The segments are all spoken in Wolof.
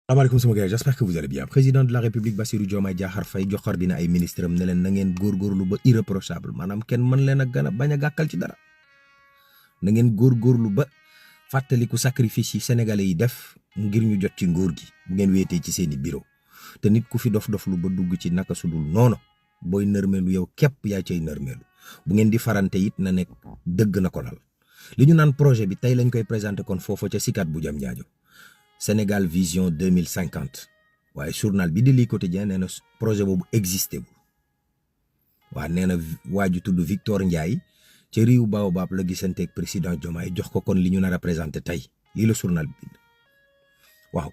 Asalaamaaleykum sama gars, j'espère que vous allez bien. Président de la République Bassirou Diomaye Diakhar Faye joxar dina ay ministre am ne leen na ngeen góorgóorlu ba irréprochable maanaam kenn mën leen a gën a bañ a gàkkal ci dara na ngeen góorgóorlu ba fàttaliku sacrifice yi sénégalais yi def ngir ñu jot ci nguur gi bu ngeen wéetee ci seeni bureau te nit ku fi dof-doflu ba dugg ci naka sudul noonu booy nërmeelu yow képp yaa cay nërmeelu bu ngeen di farante it na nekk dëgg na ko lal li ñu naan projet bi tey lañ koy présenté kon foofa ca Sicap bu Diamniadio Sénégal Vision 2050 waaye journal bi di lii quotidien nee na projet boobu existé wul waa nee na waaju tudd Victor Ndiaye ca réew Baobab la gisanteeg président Diomaye jox ko kon li ñu nar a présenté tey lii la journal bi bind waaw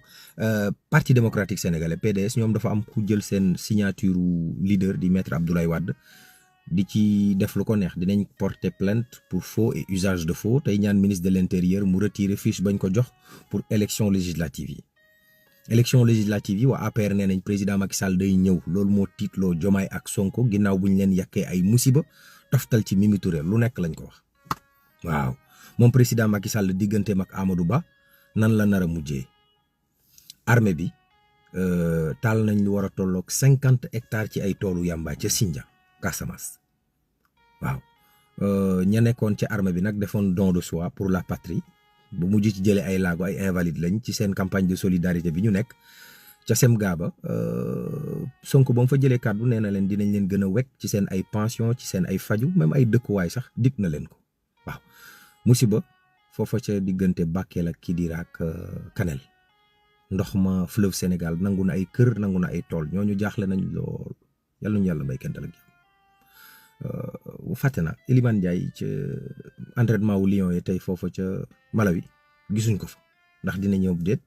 parti démocratique sénégalais PDS ñoom dafa am ku jël seen signature leader di maître Abdoulaye Wade di ci def lu ko neex dinañ porter plainte pour faux et usage de faux tey ñaan ministre de l'intérieur mu retirer fiche bañ ko jox pour élection législative yi waa APR nee nañ président Macky Sall day ñëw loolu moo tiitloo Diomaye ak Sonko ginnaaw bu ñu leen yàkkee ay musiba toftal ci Mimi Touré lu nekk lañ ko wax waaw moom président Macky Sall digganteem ak Amadou Ba nan la nar a mujjee armée bi taal nañ lu war a tolloog 50 hectares ci ay toolu yàmba ca Sindia Casamance waaw ña nekkoon ci armée bi nag defoon don de soi pour la patrie bu mujj ci jëlee ay laago ay invalide lañ ci seen campagne de solidarité bi ñu nekk ca Semgaba Sonko ba mu fa jëlee kàddu nee na leen dinañ leen gën a wekk ci seen ay pension ci seen ay faju même ay dëkkuwaay sax dig na leen ko waaw musiba foofa ca diggante Bakel ak Kidira ak Kanel ndox ma fleuve Sénégal nangu na ay kër nangu na ay tool ñooñu jaaxle nañ lool yàlla ñu yàlla may kenn dal ak jàmm fàtte na Elimane Ndiaye ca entraînement wu Lions yi tey foofa ca Malawi gisuñ ko fa ndax dina ñëw déet